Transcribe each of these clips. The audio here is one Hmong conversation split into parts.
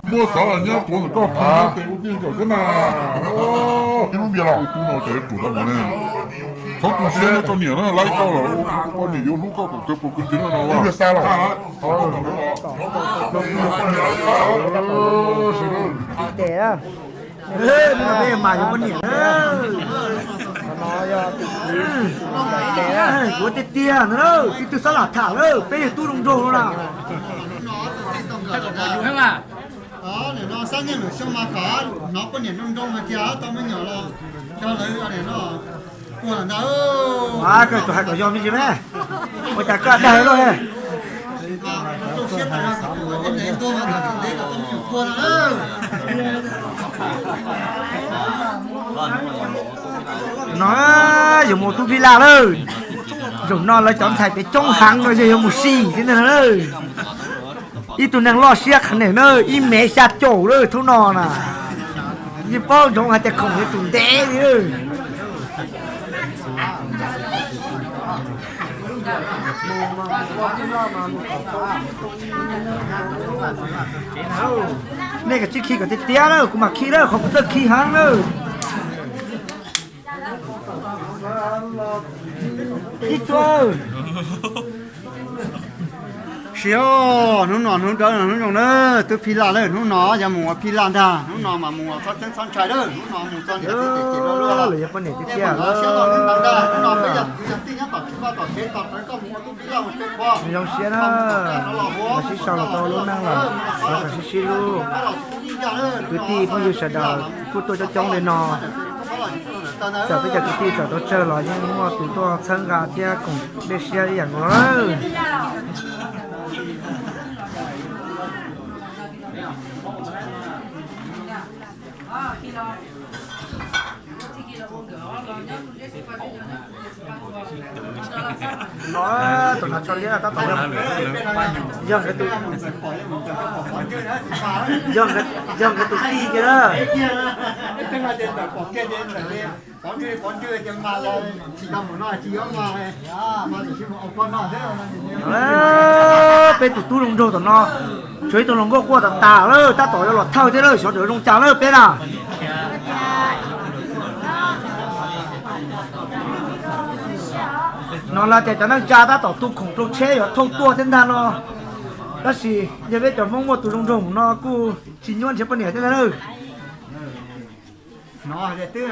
Muaj xov los nyob puav ntawm koj phav tes ua tiag nkaus thiab na. Ib lub npias los kuv no ces yuav tsum tau mus ne. Txhob tu siab nyob rau niam na, laib koj los ua poj niam yuav hlub koj kom kawg puas kawg txiv no no. Peb mas yog poj niam na. Kuv tiag tiag ntag, tsis twg xob lam tham lawm, peb yog tub zoo nraug no na. Nim no xab nyeej lwm xyoo mas kom hnov poj niam nroo nroo hais tias tau me nyuam los cog lawv no. Ua ntawd koj tus hais kom yog me ntsis me, ua cas koj dag luaj he. No yuav mus tub phij laj lawm. Zaum no lawv cov ntxhais pem coob heev no yog yuav mus si thiab ntag na. Ib tug neeg loj siab qhov niam na, ib mev xya caum lawm thaum no na. Yeej paub ntsoov hais tias khoom yuav tsum ntev li. Nej kav tsij khi kom tiag tiag na, kuv mam khi na, qhov kuv txawj khi heev na. Ib tug. Siab, hnub no hnub dawb no hnub zoo na, twb phij laj lawm, hnub no yog mus ua phij laj ntag, hnub no mas mus ua txhob txeeb txhob ntshai lawm, hnub no mus txog niam txiv teb chaws luag luag lawm. Yog poj niam tiag tiag lawm. Hnub no peb yog kwv yog tij nyob tom tsev, koj tom tsev tom rawv koj mus ua tub phij laj mus peb qho. Zoo siab na, sib sau los tau lub neej lawm, xav kom sib sib hlub. Kwv tij phooj ywg sawv daws kuj tuaj coob coob li no. Txawm peb cov kwv tij txawm tau tsawg los yeej muaj tus tuaj txhawb nqa thiab koom dej siab ib yam nkaus lawm. No, tus no tso liab tab tom yog nkawd tus, yog nkawd, yog nkawd tus tij kiag na. Peb tus tub zoo nraug tom no, tshuav ib tug hluas nkauj quaj tas tas lawm, tab tom yuav los thawj thiab lawm, xyov yuav zoo cas lawm peb na. No lawv tias cov neej tsa tab tom tu khoom rau tsheb yuav thauj tuaj thiab ntag no. Tab sis yog peb cov Hmoob muaj tus zoo nraug no kuj tsis nyuaj nrhiav poj niam thiab ntag lawm. No twb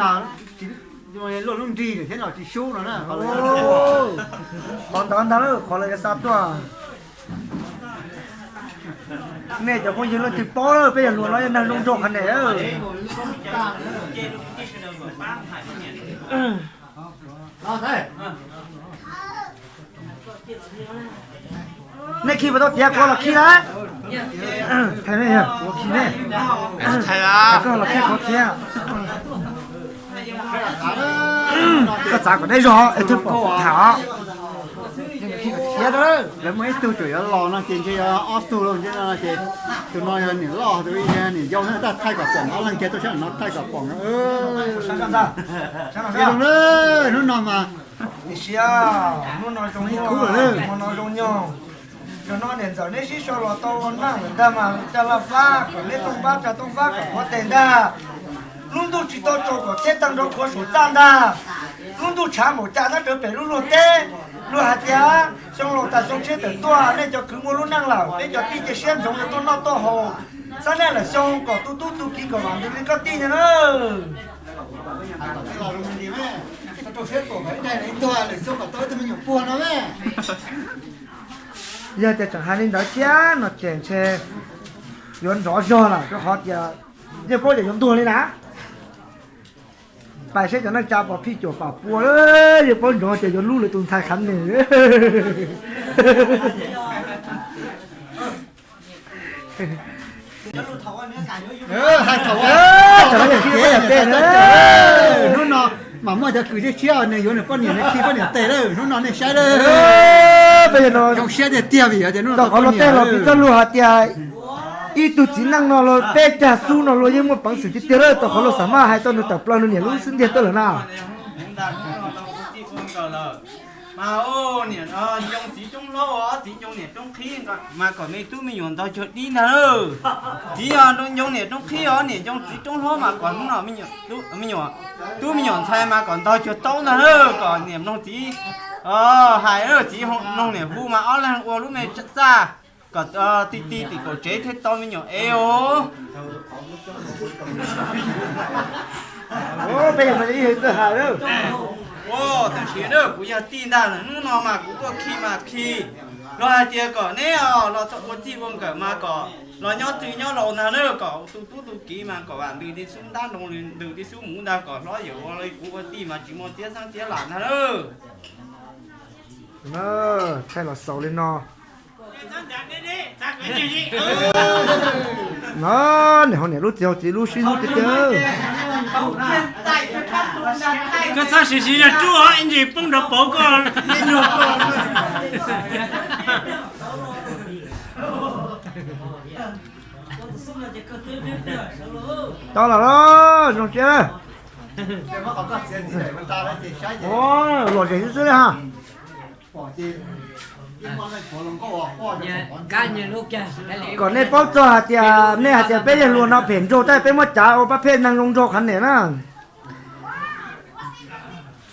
luaj lub nrig lawm thiab los tsis sub no na. Qhov ntawd ntag lawm qhov lawv yuav xa tuaj. Nej cov phooj ywg leej twg paub lawm, peb yog luag no yog neeg zoo nraug qhov niam. Nej khi puas tau tiav, kuv los khi lawm. Thaiv ne, kuv khi ne. Koj los khi kuv khi. Koj txav kom deb zog es twb pom tham os. Lawv muaj ib tug tseem yuav los no ces ntshe yog ob tug lauj, ntshe no ces tus no yog niam loj, tus ib niam yau, tab thaij kom pom, ob leeg kiag tuaj sab no thaij kom pom. Hnub no mas tiam sis hnub no zoo, hmo no zoo nyoog. Zaum no niam ntxawm neb sib sau los tau ua neej lawm ntag mas caj laj fab kom neb tooj fab, tsa tooj fab kom huab tes ntag. Lub ntuj tsis tau tsaus kom txhiab tawg nrov khuav saum txaj ntag. Lub ntuj tshav npaum cas nyob rawv pem lub luag teb. Luag hais tias xyoo laus tas xyoo tshiab tawm tuaj, nej cov kwv muaj lub neej lawm, peb cov tij cia siab ntsoov yuav tuaj noj tuaj haus. Xab nej lawm xyoo kom tu tub tu kiv kom vam ntws li koj tij ntag na. Yog tias tseem hais li ntawd thiab no ces ntshe yuav nrov zog lawm, rau qhov tias yeej paub tias yuav ntuag li na. Pais saib cov neej tsa pom phij cuam pam pua, yeej paub nrov tias yuav lub lawv tus ntxhais qhav nws. Hnub no mas muaj cov kws tshiab tshiab nws yuav nws poj niam, nws khi poj niam tes lawm, hnub no nej saib lawm. Peb zoo siab tiag tiag vim tias hnub no tau qhov luag tej los piv txoj lus hais tias ib tug txiv neej no los peb cag xub no luag yeej muaj peev xwm tiag tiag lawm, tau qhov luag xam maj hais tau nws tawm plaws nws niam lub xub ntiag tuaj lawm na. Mas niam ncoo txiv roob hlob, ob txiv ncoo niam roob qhib, mas kom me tub me nyuam ntog cuag dib ntag lauj. Txiv ncoo niam roob qhib os, niam ncoo txiv roob hlob mas kom hnub no me nyuam, tub me nyuam ntxhais mas kom ntog cuag taub ntag lauj, kom niam mloog txiv hais, txiv mloog niam hu mas ob leeg ua lub me txaj kom ti ti tim kaum tsev thiaj tau me nyuam ev os. Peb yog ib txawj hais. Tam sim no kuv yog tij ntag, hnub no mas kuv tuaj khi mas khi los hais tias kom neb los txog ua txij ua nkawm mas kom los nyob twg nyob laus ntag na, kom tus tub tus kiv mas kom vam ntws ti xub ntab, nroo ntws ti xub muv ntag, kom hlob yawm ua li kuv ua tij mas tsis muaj txiab xeeb txiab lam ntag na. Thaij los xaus li no. No, niam hauv niam lub txiv hauv txiv lub sib hlub tiag tiag. Koj txhob siv siv yog rub os, ib ntsis poob nrov pauv koj. Tau los los zoo siab. Lom zem xwb xwb li ha. Kom nej paub txog hais tias nej hais tias peb yawg hluas no phem nraug, tab sis peb muab cav ua pab phem neeg zoo nraug qhov niam na.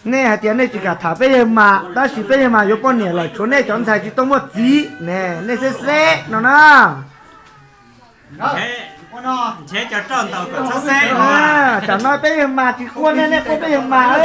Nej hais tias nej tsis kam tham peb yawg mas, tab sis peb yawg mas yuav poj niam lawm, tshuav nej cov ntxhais tsis tau muaj txiv ne, nej xeb xeb no na. Tam no peb yawg mas tsis quaj ne, nej quaj peb yawg mas.